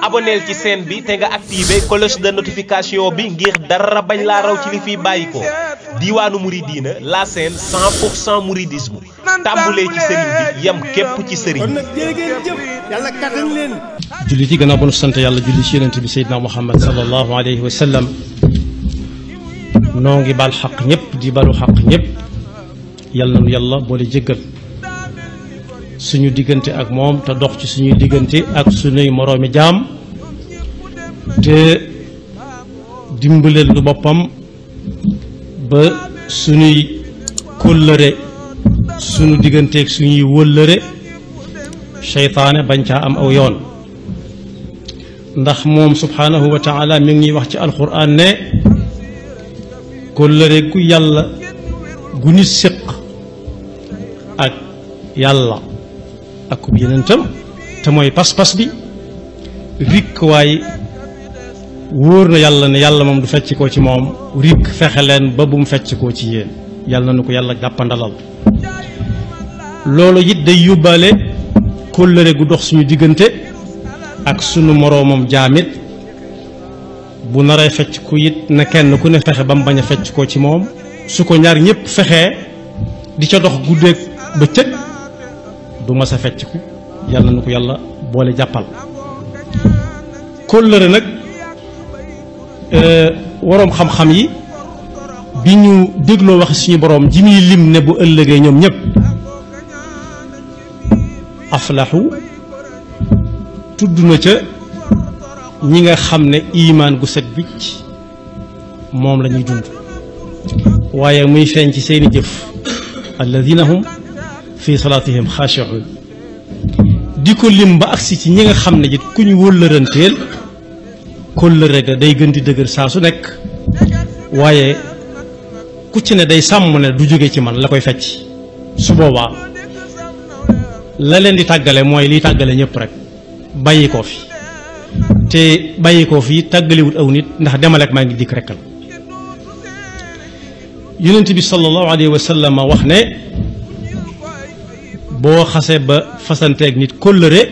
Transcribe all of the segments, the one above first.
abonneel ci chaîne bi te nga activé cloche de notification bi ngir dara bañ laa raw ci li fiy bàyyikoo Diwaanu Mouridina la chaîne 100% mouridisme tàmbulee ci sëriñ bi yem képp ci sëriñ bi. yàlla kattan leen. jullit yi gannaaw ba nu sant yàlla julli ci yonent bi Seydina Muhammad sallallahu alayhi wa sallam noo ngi baal xaq ñëpp di balu xaq ñëpp yal na nu yàlla boole jéggal suñu diggante ak moom te dox ci suñuy diggante ak suñuy moroomi jaam te dimbaleel lu boppam ba suñuy kóllëre suñu digganteeg suñuy wëllëre seytaane bañ caa am aw yoon ndax moom subhaanahu wa taala mi ngi ñuy wax ci alquran ne kóllëre gu yàlla gu nit séq ak yàlla ak ku yenentam te mooy pas-pas bi rikk waaye wóor na yàlla ne yàlla moom du fecc koo ci moom rikk fexe leen ba bu mu fecc koo ci yéen yàlla na ko yàlla jàppandalal loolu it day yóbbaale kóllëre gu dox suñu diggante ak sunu moroomam jaamit bu naree fecc ku it na kenn ku ne fexe ba mu bañ a fecc koo ci moom su ko ñaar ñëpp fexee di ca dox guddeeg bëccëg du mas a fecc ku yàlla na ko yàlla boole jàppal kóllëre nag waroom xam-xam yi bi ñu dégloo wax suñu boroom ji muy lim ne bu ëllëgee ñoom ñëpp aflaxu tudd na ca ñi nga xam ne iimaan gu set bicc moom la ñuy dund waaye muy feeñ ci seeni jëf alladina hum fi salaatihim xaashi'uun di ko lim ba agsi ci ñi nga xam ne it ku ñu wóllëranteel kóllëre ga day gën di dëgër saa su nekk waaye ku ci ne day sàmm ne du jóge ci man la koy fecc su boobaa la leen di tàggale mooy liy tàggale ñëpp rek bàyyi koo fi te bàyyi koo fi tàggalewut aw nit ndax demal ak maa ngi dikk rekkal yonent bi sallallahu alayhi wa sallam wax ne boo xasee ba fasanteeg nit kóllëre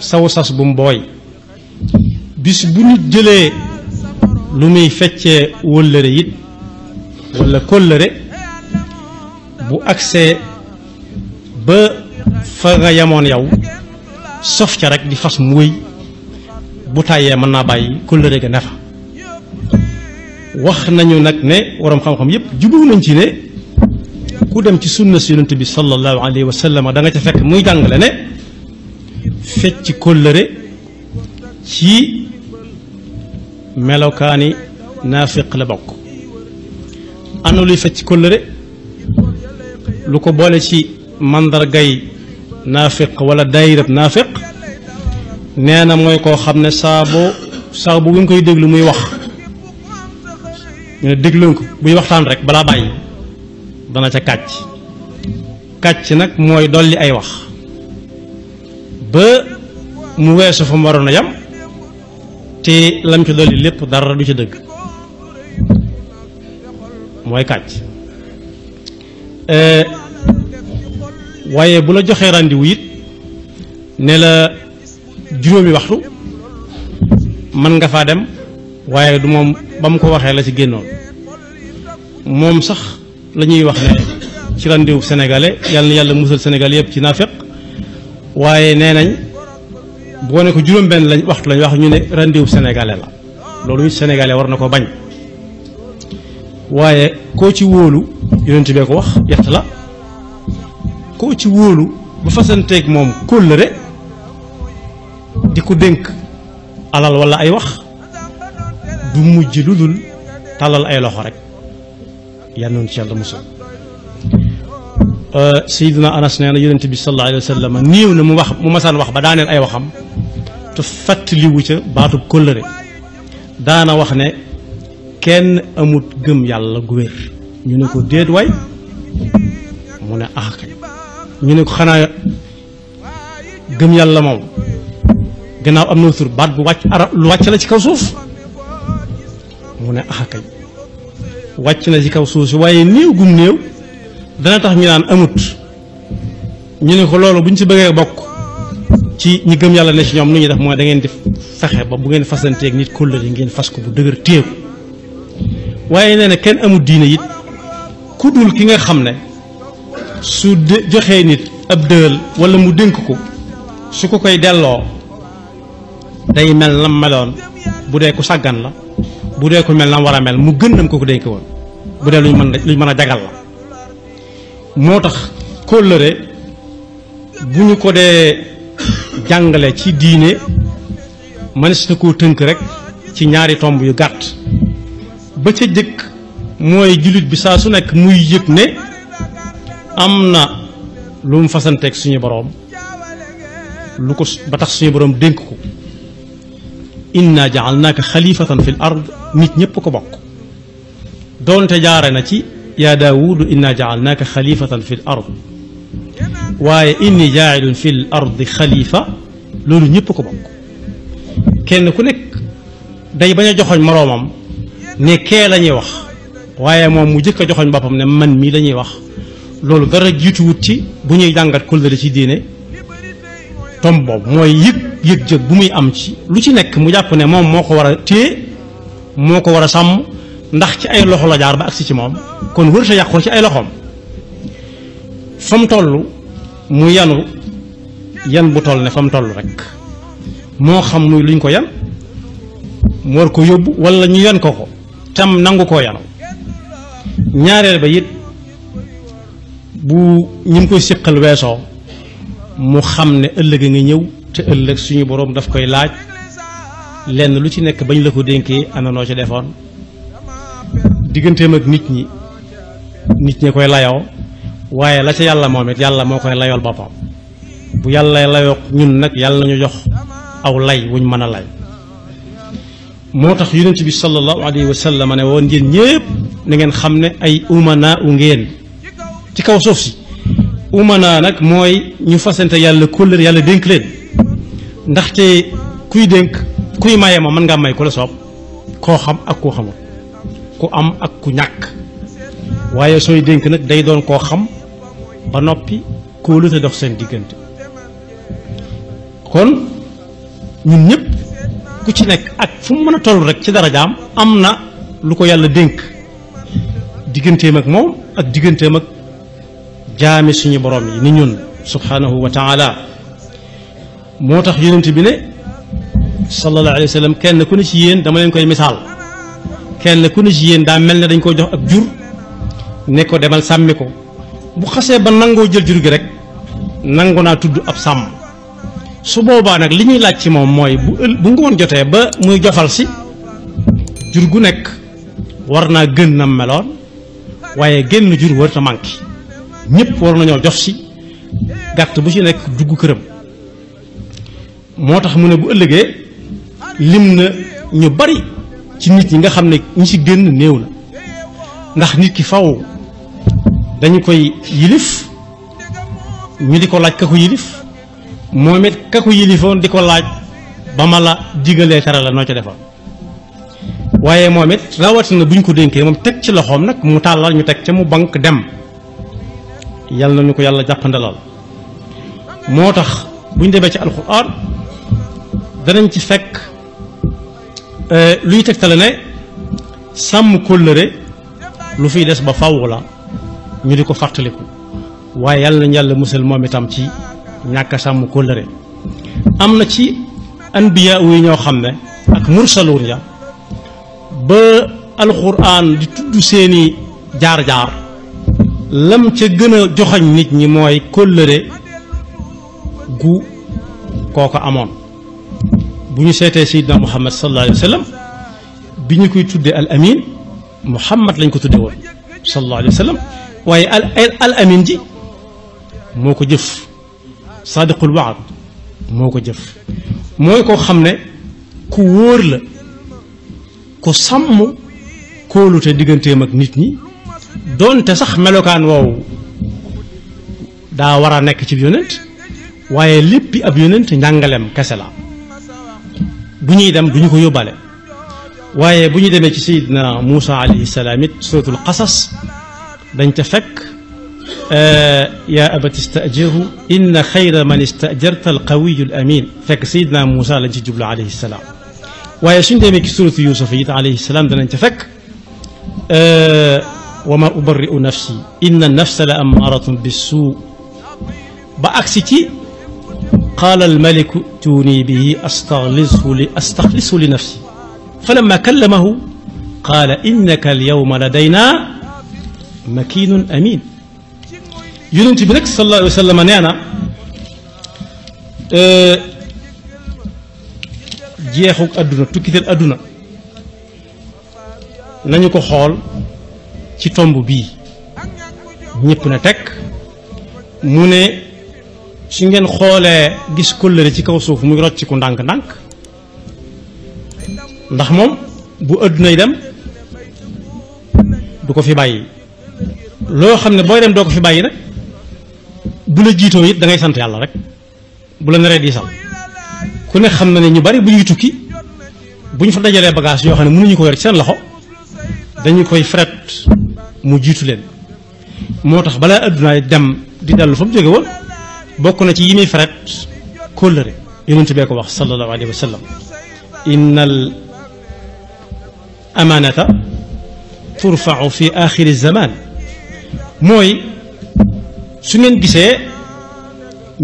saw sas bu mbooy bis bu nit jëlee lu muy feccee wóllëre it walla kóllëre bu agsee ba fa nga yemoon yow sof ca rek di fas mu wéy bu tàyyee mën naa bàyyi kóllëre ga ne fa wax nañu nag ne waroom xam-xam yépp jubu nañ ci ne ku dem ci sunna si yonent bi sallallahu alayhi wa sallam da nga ca fekk muy jàngale ne fecc kóllëre ci melokaani naafiq la bokk ana luy fecc kóllëre lu ko boole ci màndargay naafiq wala daayirab naafiq nee na mooy koo xam ne saa bu nga koy déglu muy wax ñu ne déglu ko buy waxtaan rek balaa bàyyi dana ca kàcc nag mooy dolli ay wax ba mu weesu fa mu waroon a yam te lam ci dolli lépp dara du ca dëgg mooy kàcc waaye bu la joxee rendez-vous it ne la juróomi waxtu mën nga faa dem waaye du moom ba mu ko waxee la ci génnoon moom sax la ñuy wax ne ci rendez-vous sénégalais yàlla na yàlla musal sénégalais yëpp ci naafeq waaye nee nañ boo ne ko juróom-benn lañ waxtu lañ wax ñu ne rendez-vous sénégalais la loolu it sénégalais war na ko bañ waaye koo ci wóolu yonent bee ko wax yett la koo ci wóolu ba fasanteeg moom kóllëre di ko dénk alal walla ay wax du mujj lu dul tàllal ay loxo rek yal na ci yàlla musal Seydina Anas nee na yonent bi sallallahu alayhi wa sallam néew na mu masaan wax ba daaneel ay waxam te fàttaliwu ca baatub kóllëre daana wax ne kenn amut gëm yàlla gu wér ñu ne ko déet waay mu ne ah kay ñu ne ko xanaa gëm yàlla moom gannaaw am na tur baat bu wàcc lu wàcc la ci kaw suuf mu ne ah kay wàcc na ci kaw suuf si waaye néew gum néew dana tax ñu naan amut ñu ne ko loolu bu ñu ci bëggee bokk ci ñi gëm yàlla ne ci ñoom nu ñuy def mooy da ngeen di fexe ba bu ngeen fasanteeg nit kóllëre ngeen fas ko bu dëgër téeku waaye nee na kenn amul diine it ku dul ki nga xam ne su joxee nit ab dëël wala mu dénk ko su ko koy delloo day mel na meloon bu dee ku sàggan la bu dee ko mel na war a mel mu gën nam ko dénk woon bu dee luñ mën a jagal la moo tax kóllëre bu ñu ko dee jàngale ci diine mënees na koo tënk rek ci ñaari tomb yu gàtt ba ca jëkk mooy jullit bi saa su nekk muy yëg ne am na lu mu fasanteeg suñu boroom lu ko ba tax suñu boroom dénk ko inna ja'alnaaka xalifatan fil ard nit ñépp ko bokk doonte jaare na ci yaa daawudu inna ja'alnaaka xalifatan fil ard waaye inni jaa'ilun fil ardi xalifa loolu ñépp ko bokk kenn ku nekk day bañ a joxoñ moroomam ne kee la ñuy wax waaye moom mu jëkk a joxoñ boppam ne man mii la ñuy wax loolu dara jiituwut ci bu ñuy jàngat kóllëre ci diine tomb boobu mooy yëg jëg bu muy am ci lu ci nekk mu jàpp ne moom moo ko war a téye moo ko war a sàmm ndax ci ay loxo la jaar ba agsi ci moom kon wërta yàqu ci ay loxoom fa mu toll mu yanu yan bu toll ne fa mu toll rek moo xam muy luñ ko yan mu war ko yóbbu wala ñu yan ko tam nangu koo yanu ñaareel ba it bu ñi ngi koy siqal weesoo mu xam ne ëllëg a nga ñëw te ëllëg suñu boroom daf koy laaj lenn lu ci nekk bañ la ko dénkee ana noo ci defoon digganteem ak nit ñi koy layoo waaye la ca yàlla moom it yàlla moo koy layool boppam bu yàlla layoo ñun nag yàlla nañu jox aw lay wuñ mën a lay moo tax yonent bi sallallahu alayhi wa sallam ne woon yéen ñépp na ngeen xam ne ay umanaa u ngeen ci kaw suuf si umanaa nag mooy ñu fasante yàlla kóllëre yàlla dénk leen ndaxte kuy dénk kuy maye ma mën ngaa may ku la soob koo xam ak koo xamul ku am ak ku ñàkk waaye sooy dénk nag day doon koo xam ba noppi kóolute dox seen diggante kon ñun ñëpp ku ci nekk ak fu mu mën a toll rek ci darajaam am na lu ko yàlla dénk digganteem ak moom ak digganteem ak jaami suñu borom yi ni ñun subhanahu wa taala moo tax yonent bi ne sallallahu alayhi wa sallam kenn ku ne ci yéen dama leen koy misaal kenn ku ne ci yéen daa mel ne dañ ko jox ak jur ne ko demal sàmmi ko bu xasee ba nangoo jël jur gi rek nangu naa tudd ab sàmm su boobaa nag li ñuy laaj ci moom mooy bu ngoon jotee ba muy jofal si jur gu nekk war naa gën na meloon waaye génn jur war ta manqué ñëpp war nañoo jof si gàtt bu ci nekk dugg këram moo tax mu ne bu ëllëgee lim na ñu bari ci nit ñi nga xam ne ñi ci génn néew na ndax nit ki faw dañu koy yilif ñu di ko laaj ka ko yilif moom it ka ko yilifoon di ko laaj ba ma la digalee tere la noo ca defoon waaye moom it rawatina buñ ko dénkee moom teg ci loxoom nag mu tàllal ñu teg ca mu bank dem yal na ñu ko yàlla jàppandalal moo tax buñ demee ci alxuraan danañ ci fekk luy tegtale ne sàmm kóllëre lu fiy des ba faww la ñu di ko fàttaliku waaye yàlla nañ yàlla musal moom itam ci ñàkk a sàmm kóllëre am na ci anbiya yi ñoo xam ne ak mursaluun ya ba alxuraan di tudd seeni jaar-jaar lam ca gën a joxañ nit ñi mooy kóllëre gu kooko amoon bu ñu seetee Seydina Muhammad sallallahu alayhi wa sallam bi ñu koy tuddee al amin Muhammad lañ ko tuddee woon sallallahu alayhi wa sallam waaye al amin ji moo ko jëf sadiqul waad moo ko jëf mooy koo xam ne ku wóor la ku sàmm kóolute digganteem ak nit ñi doonte sax melokaan woowu daa war a nekk ci yonent waaye léppi ab yonent njàngaleem kese la bu ñuy dem duñu ko yóbbaale waaye bu ñu demee ci Seydina Muusa alayhi salaam it suratul qasas dañ ca fekk yaa abati istajirhu inna xayra man istajarta alqawiyu al amin fekk sayidna Muusa lañ ci jublu alayhi salaam waaye suñ demee ci suratu Yuusuf it alayhi salaam danañ ca fekk wa ma ubarri'u nafsi inna nafsa la ammaratun bissuu ba agsi ci qaala almaliku tuuni bihi astaxlishu li nafsi falamma kallamahu qaala innaka alyawma ladayna makinun amin yonent bi nag sallallahu alayhi wa sallam nee na jeexuk adduna tukkiteel adduna nañu ko xool ci tomb bii ñëpp na teg mu ne su ngeen xoolee gis kóllëre ci kaw suuf muy rocc ku ndànk-ndànk ndax moom bu addunay dem du ko fi bàyyi loo xam ne booy dem doo ko fi bàyyi nag bu la jiitoo it da ngay sant yàlla rek bu la naree diisal ku ne xam na ne ñu bari bu ñuy tukki bu ñu fa dajalee bagage yoo xam ne mënuñu ko yor ci seen loxo dañu koy fret mu jiitu leen moo tax balaa addunaay dem di dellu fa mu jóge woon bokk na ci yi muy fret kóllëre yonent bee ko wax sallallahu alayhi wa sallam innal amaanata turfau fi axiri zaman mooy su ngeen gisee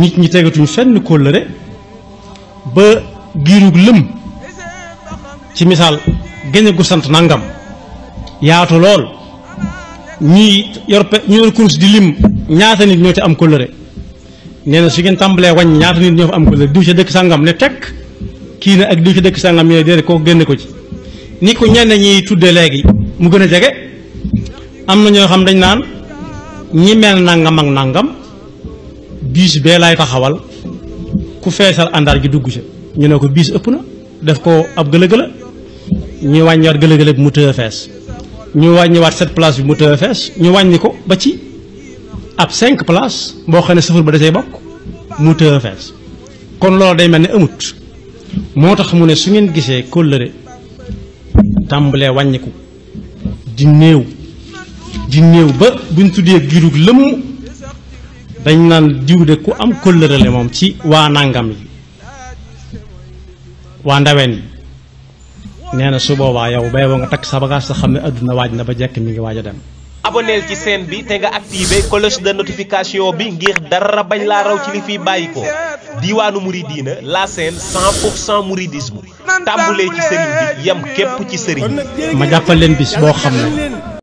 nit ñi tegatuñ fenn kóllëre ba giirug lëm ci misaal génne gu sant nangam yaatu lool ñii ñu yor kurus di lim ñaata nit ñoo ci am kóllëre nee na su ngeen tàmbalee wàññi ñaata nit ñoo fa am kóllëre diw ca dëkk sàngam ne tekk kii na ak diw ca dëkk sàngam ñu ne déedéet kooku génne ko ci ni ko ñenn ñiy tuddee léegi mu gën a jege am na ñoo xam dañ naan ñi mel nangam ak nangam biis bee laay taxawal ku feesal àndaar gi dugg ca ñu ne ko biis ëpp na def ko ab gëlëgëla ñu wàññiwaat gëlëgëla bi mu tëye fees ñu wàññiwaat 7 place bi mu tëye fees ñu wàññi ko ba ci ab 5 place boo xam ne safar ba da cay bokk mu tëye fees kon loolu day mel ne amut moo tax mu ne su ngeen gisee kóllëre tàmbalee wàññiku di néew ba buñ tuddee giirug lëmm dañ naan diw de ku am kóllëre le moom ci waa nàngam yi waa ndaween yi nee na su boobaa yow bay boo nga takk sa bagage sa xam ne adduna waaj na ba jekk mi ngi waaj a dem aboneel ci chaîne bi te nga activé cloche de notification bi ngir dara bañ laa raw ci li fiy bàyyi ko diwaanu Mouridina la chaîne 100% mouridisme tàmbulee ci sëriñ bi yem képp ci sëriñ bi ma jàppal leen bis boo xam ne